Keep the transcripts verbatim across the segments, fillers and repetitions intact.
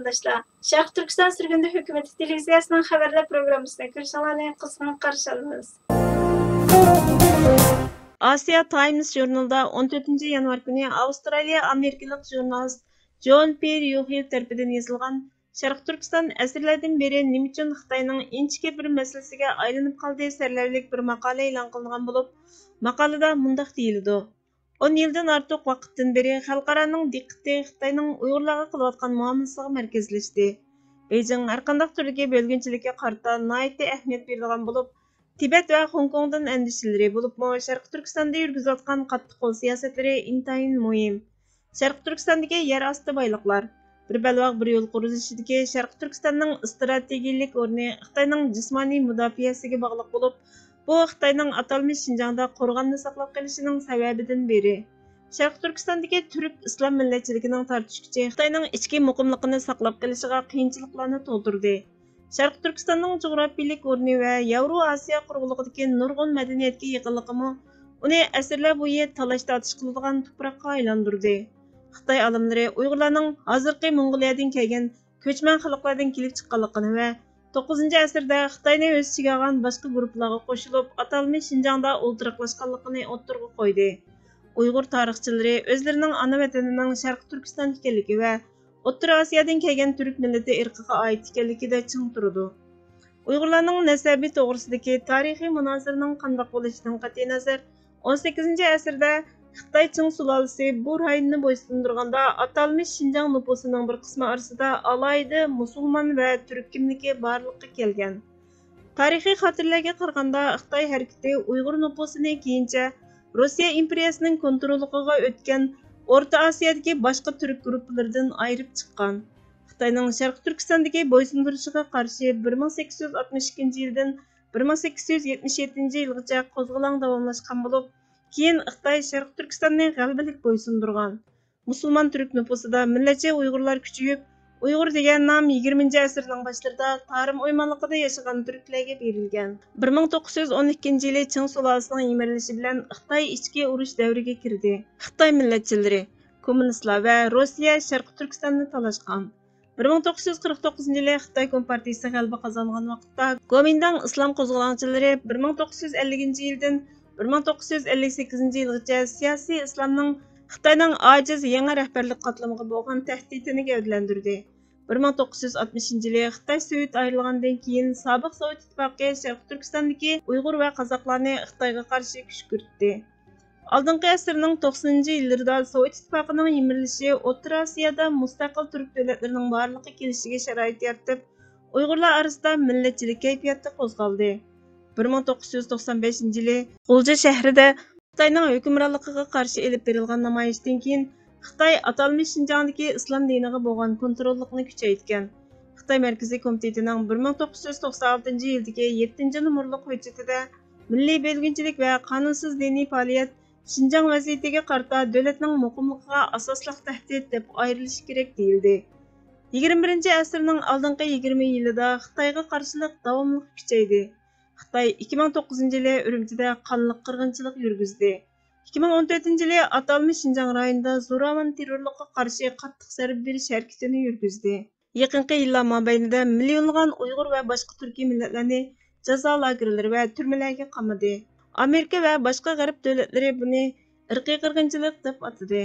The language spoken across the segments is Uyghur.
قېرىنداشلار، شەرقىي تۈركىستان سۈرگۈندە ھۆكۈمىتى تېلېۋىزىيەسىنىڭ خەۋەرلەر پروگراممىسىنى كۆرۈشۈڭلارنى قىزغىن قارشى ئالىمىز. ئاسىيا تايمس ژۇرنىلىدا ئون تۆتىنچى يانۋار كۈنى ئاۋسترالىيە ئامېرىكىلىق ژۇرنالىست جون پىيېر يۇخېل تەرىپىدىن يېزىلغان «شەرقىي تۈركىستان ئەسىرلەردىن بېرى نېمە ئۈچۈن خىتاينىڭ ئىنچىكە بىر مەسىلىسىگە ئايلىنىپ قالدى» سەرلەۋھىلىك بىر ماقالە ئېلان قىلىنغان بولۇپ، ماقالىدە مۇنداق دېيىلىدۇ: «ئون يىلدىن ئارتۇق ۋاقىتتىن بېرى خەلقئارانىڭ دىققىتى خىتاينىڭ ئۇيغۇرلارغا قىلىۋاتقان مۇئامىلىسىغا مەركەزلەشتى. بېيجىڭ ھەرقانداق تۈردىكى بۆلگۈنچىلىككە قارىتا ناھايىتى ئەھمىيەت بېرىدىغان بولۇپ، تىبەت ۋە خوڭكوڭدىن ئەندىشىلىرى، بولۇپمۇ شەرقىي تۈركىستاندا يۈرگۈزۈۋاتقان قاتتىق قول سىياسەتلىرى ئىنتايىن مۇھىم. شەرقىي تۈركىستاندىكى يەر ئاستى بايلىقلار، بىر بەلباغ بىر يول قۇرۇلۇشىدىكى شەرقىي تۈركىستاننىڭ ئىستراتېگىيىلىك ئورنى خىتاينىڭ جىسمانىي مۇداپىئەسىگە باغلىق بولۇپ، بۇ خىتاينىڭ ئاتالمىش شىنجاڭدا قورغاننى ساقلاپ قېلىشىنىڭ سەۋەبىدىن بىرى. شەرقىي تۈركىستاندىكى تۈرك ئىسلام مىللەتچىلىكىنىڭ تارتىش كۈچى خىتاينىڭ ئىچكى مۇقىملىقىنى ساقلاپ قېلىشىغا قىيىنچىلىقلارنى تۇغدۇردى. شەرقىي تۈركىستاننىڭ جۇغراپىيىلىك ئورنى ۋە ياۋرو ئاسىيا قۇرۇقلۇقىدىكى نۇرغۇن مەدەنىيەتكە يېقىنلىقىمۇ ئۇنى ئەسىرلەر بويى تالاش-تارتىش قىلىدىغان تۇپراققا ئايلاندۇردى. خىتاي ئالىملىرى ئۇيغۇرلارنىڭ ھازىرقى موڭغۇلىيەدىن كەلگەن كۆچمەن خەلقلەردىن كېلىپ چىققانلىقىنى ۋە توققۇزىنچى ئەسىردە خىتاينى ئۆز ئىچىگە ئالغان باشقا گۇرۇپپىلارغا قوشۇلۇپ، ئاتالمىش شىنجاڭدا ئولتۇراقلاشقانلىقىنى ئوتتۇرىغا قويدى. ئۇيغۇر تارىخچىلىرى ئۆزلىرىنىڭ ئانا ۋەتىنىنىڭ شەرقىي تۈركىستان ئىكەنلىكى ۋە ئوتتۇرا ئاسىيادىن كەلگەن تۈرك مىللىتى ئىرقىغا ئائىت ئىكەنلىكىدە چىڭ تۇرىدۇ. ئۇيغۇرلارنىڭ نەسەبى توغرىسىدىكى تارىخىي مۇنازىرىنىڭ قانداق بولۇشىدىن قەتئىينەزەر، ئون سەككىزىنچى ئەسىردە خىتاي چىڭ سۇلالىسى بۇ رايوننى بويسۇندۇرغاندا، ئاتالمىش شىنجاڭ نوپۇسىنىڭ بىر قىسمى ئارىسىدا ئالاھىدە مۇسۇلمان ۋە تۈرك كىملىكى بارلىققا كەلگەن. تارىخىي خاتىرىلەرگە قارىغاندا، خىتاي ھەرىكىتى ئۇيغۇر نوپۇسىنى كېيىنچە روسىيە ئىمپېرىيەسىنىڭ كونتروللۇقىغا ئۆتكەن ئورتا ئاسىيادىكى باشقا تۈرك گۇرۇپپىلىرىدىن ئايرىپ چىققان. خىتاينىڭ شەرقىي تۈركىستاندىكى بويسۇندۇرۇشىغا قارشى بىر مىڭ سەككىز يۈز ئاتمىش ئىككىنچى يىلدىن بىر مىڭ سەككىز يۈز يەتمىش يەتتىنچى يىلغىچە قوزغىلاڭ داۋاملاشقان بولۇپ، كېيىن خىتاي شەرقىي تۈركىستاننى غەلىبىلىك بويسۇندۇرغان. مۇسۇلمان تۈرك نوپۇسىدا مىللەتچى ئۇيغۇرلار كۈچىيىپ، ئۇيغۇر دېگەن نام يىگىرمىنچى ئەسىرنىڭ باشلىرىدا تارىم ئويمانلىقىدا ياشىغان تۈركلەرگە بېرىلگەن. بىر مىڭ توققۇز يۈز ئون ئىككىنچى يىلى چىڭ سۇلالىسىنىڭ يىمىرىلىشى بىلەن خىتاي ئىچكى ئۇرۇش دەۋرىگە كىردى. خىتاي مىللەتچىلىرى، كوممۇنىستلار ۋە روسىيە شەرقىي تۈركىستاننى تالاشقان. بىر مىڭ توققۇز يۈز قىرىق توققۇزىنچى يىلى خىتاي كومپارتىيىسى غەلىبە قازانغان ۋاقىتتا، گومىنداڭ ئىسلام قوزغىلاڭچىلىرى بىر مىڭ توققۇز يۈز ئەللىكىنچى يىلدىن بىر مىڭ توققۇز يۈز ئەللىك سەككىزىنچى يىلغىچە سىياسىي ئىسلامنىڭ خىتاينىڭ ئاجىز يېڭى رەھبەرلىك قاتلىمىغا بولغان تەھدىتىنى گەۋدىلەندۈردى. بىر مىڭ توققۇز يۈز ئاتمىشىنچى يىلى خىتاي سوۋېت ئايرىلغاندىن كېيىن، سابىق سوۋېت ئىتتىپاقى شەرقىي تۈركىستاندىكى ئۇيغۇر ۋە قازاقلارنى خىتايغا قارشى كۈشكۈرتتى. ئالدىنقى ئەسىرنىڭ توقسىنىنچى يىللىرىدا سوۋېت ئىتتىپاقىنىڭ يىمىرىلىشى ئوتتۇرا ئاسىيادا مۇستەقىل تۈرك دۆلەتلىرىنىڭ بارلىققا كېلىشىگە شارائىت يارىتىپ، ئۇيغۇرلار ئارىسىدا مىللەتچىلىك كەيپىياتى قوزغالدى. بىر مىڭ توققۇز يۈز توقسان بەشىنچى يىلى غۇلجا شەھىرىدە خىتاينىڭ ھۆكۈمرانلىقىغا قارشى ئېلىپ بېرىلغان نامايىشتىن كېيىن، خىتاي ئاتالمىش شىنجاڭدىكى ئىسلام دىنىغا بولغان كونتروللۇقنى كۈچەيتكەن. خىتاي مەركىزىي كومىتېتىنىڭ بىر مىڭ توققۇز يۈز توقسان ئالتىنچى يىلدىكى يەتتىنچى نومۇرلۇق ھۆججىتىدە مىللىي بۆلگۈنچىلىك ۋە قانۇنسىز دىنىي پائالىيەت شىنجاڭ ۋەزىيىتىگە قارىتا دۆلەتنىڭ مۇقىملىقىغا ئاساسلىق تەھدىت دەپ ئايرىلىشى كېرەك دېيىلدى. يىگىرمە بىرىنچى ئەسىرنىڭ ئالدىنقى يىگىرمە يىلىدا خىتايغا قارشىلىق داۋاملىق كۈچەيدى. خىتاي ئىككى مىڭ توققۇزىنچى يىلى ئۈرۈمچىدە قانلىق قىرغىنچىلىق يۈرگۈزدى. ئىككى مىڭ ئون تۆتىنچى يىلى ئاتالمىش شىنجاڭ رايونىدا زوراۋان تېررورلۇققا قارشى قاتتىق زەربە بېرىش ھەرىكىتىنى يۈرگۈزدى. يېقىنقى يىللار مابەينىدە مىليونلىغان ئۇيغۇر ۋە باشقا تۈركىي مىللەتلەرنى جازا لاگېرلىرى ۋە تۈرمىلەرگە قامىدى. ئامېرىكا ۋە باشقا غەرب دۆلەتلىرى بۇنى ئىرقىي قىرغىنچىلىق دەپ ئاتىدى.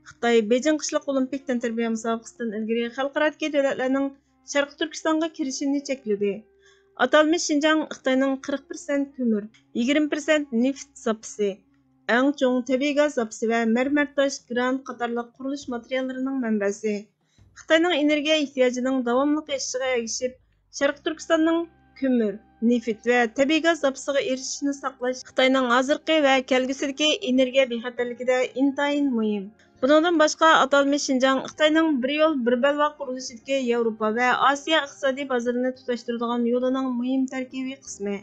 خىتاي بېيجىڭ قىشلىق ئولىمپىك تەنتەربىيە مۇسابىقىسىدىن ئىلگىرى خەلقئارادىكى دۆلەتلەرنىڭ شەرقىي تۈركىستانغا كىرىشىنى چەكلىدى. ئاتالمىش شىنجاڭ خىتاينىڭ قىرىق پىرسەنت كۆمۈر، يىگىرمە پىرسەنت نېفىت زاپىسى، ئەڭ چوڭ تەبىئىي گاز زاپىسى ۋە مەرمەر تاش، گرانىت قاتارلىق قۇرۇلۇش ماتېرىياللىرىنىڭ مەنبەسى. خىتاينىڭ ئېنېرگىيە ئېھتىياجىنىڭ داۋاملىق ئېشىشىغا ئەگىشىپ، شەرقىي تۈركىستاننىڭ كۆمۈر، نېفىت ۋە تەبىئىي گاز زاپىسىغا ئېرىشىشنى ساقلاش خىتاينىڭ ھازىرقى ۋە كەلگۈسىدىكى ئېنېرگىيە بىخەتەرلىكىدە ئىنتايىن مۇھىم. بۇنىڭدىن باشقا، ئاتالمىش شىنجاڭ خىتاينىڭ بىر يول، بىر بەلباغ قۇرۇلۇشىدىكى ياۋروپا ۋە ئاسىيا ئىقتىسادىي بازىرىنى تۇتاشتۇرىدىغان يولىنىڭ مۇھىم تەركىبىي قىسمى.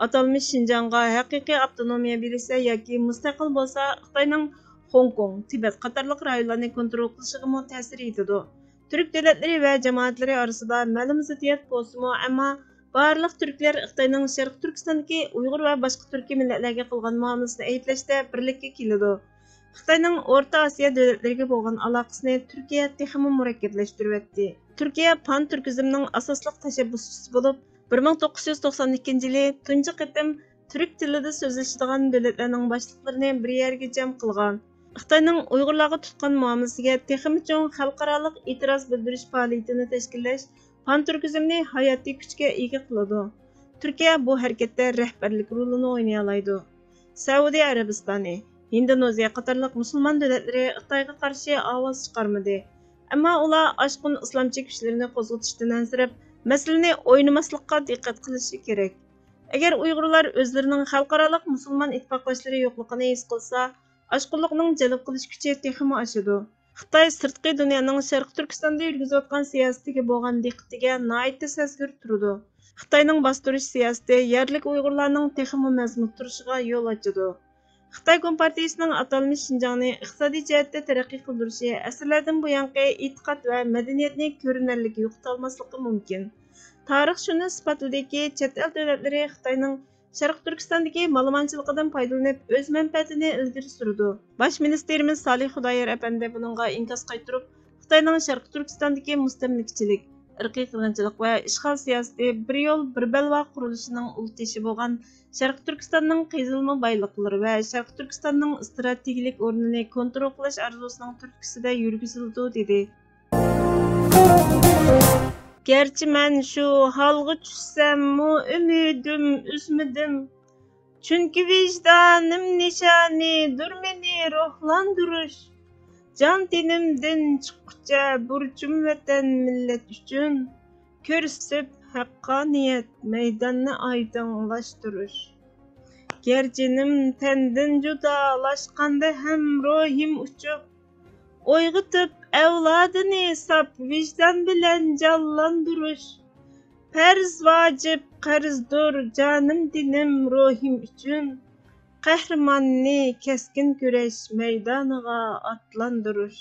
ئاتالمىش شىنجاڭغا ھەقىقىي ئاپتونومىيە بېرىلسە ياكى مۇستەقىل بولسا، خىتاينىڭ خوڭكوڭ، تىبەت قاتارلىق رايونلارنى كونترول قىلىشىغىمۇ تەسىر يېتىدۇ. تۈرك دۆلەتلىرى ۋە جامائەتلىرى ئارىسىدا مەلۇم زىددىيەت بولسىمۇ، ئەمما بارلىق تۈركلەر خىتاينىڭ شەرقىي تۈركىستاندىكى ئۇيغۇر ۋە باشقا تۈركىي مىللەتلەرگە قىلغان مۇئامىلىسىنى ئەيىبلەشتە بىرلىككە كېلىدۇ. خىتاينىڭ ئورتا ئاسىيا دۆلەتلىرىگە بولغان ئالاقىسىنى تۈركىيە تېخىمۇ مۇرەككەپلەشتۈرۈۋەتتى. تۈركىيە پان تۈركىزمنىڭ ئاساسلىق تەشەببۇسچىسى بولۇپ، بىر مىڭ توققۇز يۈز توقسان ئىككىنچى يىلى تۇنجى قېتىم تۈرك تىلىدا سۆزلىشىدىغان دۆلەتلەرنىڭ باشلىقلىرىنى بىر يەرگە جەم قىلغان. خىتاينىڭ ئۇيغۇرلارغا تۇتقان مۇئامىلىسىگە تېخىمۇ چوڭ خەلقئارالىق ئېتىراز بىلدۈرۈش پائالىيىتىنى تەشكىللەش پان تۈركىزمنى ھاياتىي كۈچكە ئىگە قىلىدۇ. تۈركىيە بۇ ھەرىكەتتە رەھبەرلىك رولىنى ئوينىيالايدۇ. سەئۇدى ئەرەبىستانى، ھىندونېزىيە قاتارلىق مۇسۇلمان دۆلەتلىرى خىتايغا قارشى ئاۋاز چىقارمىدى. ئەمما ئۇلار ئاشقۇن ئىسلامچى كۈچلىرىنى قوزغىتىشتىن ئەنسىرەپ، مەسىلىنى ئوينىماسلىققا دىققەت قىلىشى كېرەك. ئەگەر ئۇيغۇرلار ئۆزلىرىنىڭ خەلقئارالىق مۇسۇلمان ئىتتىپاقداشلىرى يوقلۇقىنى ھېس قىلسا، ئاشقۇنلۇقنىڭ جەلپ قىلىش كۈچى تېخىمۇ ئاشىدۇ. خىتاي سىرتقى دۇنيانىڭ شەرقىي تۈركىستاندا يۈرگۈزۈۋاتقان سىياسىتىگە بولغان دىققىتىگە ناھايىتى سەزگۈر تۇرىدۇ. خىتاينىڭ باستۇرۇش سىياسىتى يەرلىك ئۇيغۇرلارنىڭ تېخىمۇ مەزمۇت تۇرۇشىغا يول ئاچىدۇ. خىتاي كومپارتىيىسىنىڭ ئاتالمىش شىنجاڭنى ئىقتىسادىي جەھەتتە تەرەققىي قىلدۇرۇشى ئەسىرلەردىن بۇيانقى ئېتىقاد ۋە مەدەنىيەتنى كۆرۈنەرلىك يوقىتالماسلىقى مۇمكىن. تارىخ شۇنى ئىسپاتلىدىكى، چەت ئەل دۆلەتلىرى خىتاينىڭ شەرقىي تۈركىستاندىكى مالىمانچىلىقىدىن پايدىلىنىپ، ئۆز مەنپەئەتىنى ئىلگىرى سۈرىدۇ. باش مىنىستىرىمىز سالىھ خۇدايار ئەپەندى بۇنىڭغا ئىنكاس قايتۇرۇپ، خىتاينىڭ شەرقىي تۈركىستاندىكى مۇستەملىكىچىلىك، ئىرقىي قىرغىنچىلىق ۋە ئىشغال سىياسىتى بىر يول، بىر بەلباغ قۇرۇلۇشىنىڭ ئۇل تېشى بولغان شەرقىي تۈركىستاننىڭ قېزىلما بايلىقلىرى ۋە شەرقىي تۈركىستاننىڭ ئىستراتېگىيەلىك ئورنىنى كونترول قىلىش ئارزۇسىنىڭ تۈرتكىسىدە يۈرگۈزۈلىدۇ، دېدى. گەرچە مەن شۇ ھالغا چۈشسەممۇ، ئۈمىدىم ئۈزمىدىم. چۈنكى ۋىجدانىم نىشانىدۇر مېنى روھلاندۇرۇش. جان تېنىمدىن چىققۇچە بۇرچۇم ۋەتەن، مىللەت ئۈچۈن. كۆرسىتىپ ھەققانىيەت، مەيداننى ئايدىڭلاشتۇرۇش. گەر جېنىم تەندىن جۇدالاشقاندا ھەم روھىم ئۇچۇپ، ئويغىتىپ ئەۋلادىنى ساپ ۋىجدان بىلەن جانلاندۇرۇش. پەرز ۋاجىپ قەرزدۇر جانىم تېنىم روھىم ئۈچۈن. قەھرىماننى كەسكىن كۈرەش مەيدانىغا ئاتلاندۇرۇش.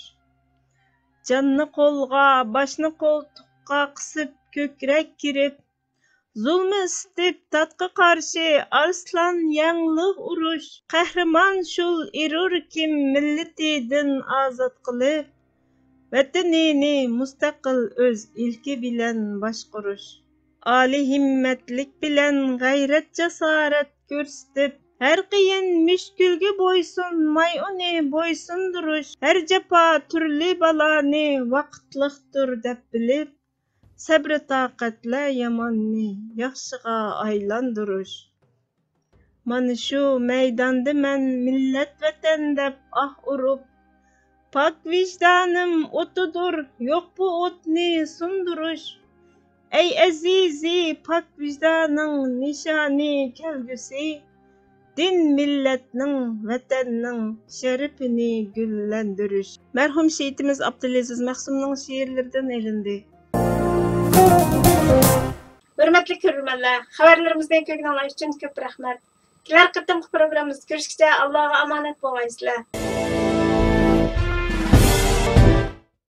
جاننى قولغا، باشنى قولتۇققا قىسىپ كۆكرەك كېرىپ، زۇلمى ئىسسىتىپ تاتقا قارشى ئارسلان ياڭلىق ئۇرۇش. قەھرىمان شۇل ئېرۇر كىم مىللىتىدىن ئازاد قىلىپ، ۋەتىنىنى مۇستەقىل ئۆز ئىلكى بىلەن باشقۇرۇش. ئالىي ھىممەتلىك بىلەن غەيرەت-جاسارەت كۆرسىتىپ، ھەر قىيىن مۈشكۈلگە بويسۇنماي ئۇنى بويسۇندۇرۇش. ھەر جاپا تۈرلى بالانى ۋاقىتلىقتۇر دەپ بىلىپ، سەبرى تاقەتلە ياماننى ياخشىغا ئايلاندۇرۇش. مانا شۇ مەيداندا مەن مىللەت ۋەتەن دەپ ئاھ ئۇرۇپ، پاك ۋىجدانىم ئوتىدۇر، يوق بۇ ئوتنى سۇندۇرۇش. ئەي ئەزىزى، پاك ۋىجدانىڭ نىشانى، كەلگۈسى، دىن، مىللەتنىڭ، ۋەتەننىڭ شەرىپىنى گۈللەندۈرۈش. مەرھۇم شېھىتىمىز ئابدۇلئەزىز مەخسۇمنىڭ شېئىرلىرىدىن ئېلىندى. ھۆرمەتلىك كۆرۈرمەنلەر، خەۋەرلىرىمىزنى كۆرگىنىڭلار ئۈچۈن كۆپ رەھمەت. كېلەر قېتىمقى پروگراممىمىزدا كۆرۈشكىچە ئاللاغا ئامانەت بولغايسىلەر.